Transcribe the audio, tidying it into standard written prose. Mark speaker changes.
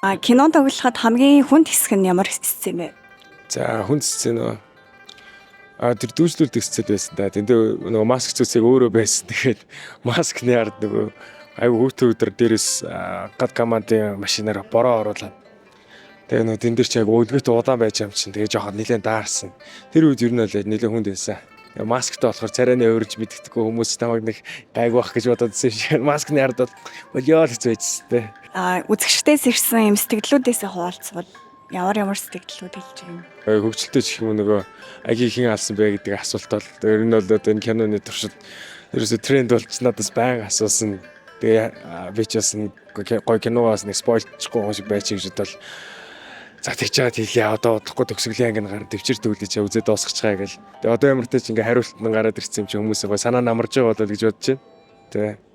Speaker 1: А кино тоглоход хамгийн хүнд хэсэг нь ямар сцен бэ?
Speaker 2: За, хүнд сцен үү? А, тэр дүүжлүүлдэг сцен байсан да. Тэндээ нөгөө маск цүцэг өөрөө байсан. Тэгэхээр маскны ард нөгөө айгу хүүтэн өдөр дээрээс гад командын машинаар бороо оруулаад. Тэгээ нөгөө тэн дээр чи айгу өлгөт удаан байж юм чинь. Тэгээ жоохон нилээн даарсан. Тэр үед ер нь бол нилээн хүнд байсан. Масктай болохоор царайны өөрж мэддэхгүй, хүмүүс намайг нэг гайг байх гэж бодоод байсан шиг. Маскны ард бол болио л хэцүү байжсэн те.
Speaker 1: А, үзэгчдээс ирсэн юм сэтгэлдлүүдээс хуваалцвал ямар ямар сэтгэлдлүүд хэлж юм?
Speaker 2: Хөгжилтэй ч юм уу, нөгөө агийн хэн алсан бэ гэдэг асуулт бол ер нь бол одоо энэ киноны туршид ерөөсө тренд болж надаас байнга асуусан. Тэгээ би ч бас нэг гоё киногоос нэг spoil чихгүй юм шиг байж гэж бодвол, за, тэгж байгаа хэлье, одоо удахгүй төгсгөлийн анги гарan төвчөр төвлөж үзээ дуусгачихаа гэл. Тэгээ одоо ямар ч ингээ хариулт нь гараад ирсэн юм чи хүмүүс гоё санаа намарж байгаа болол гэж бодож байна. Тэ.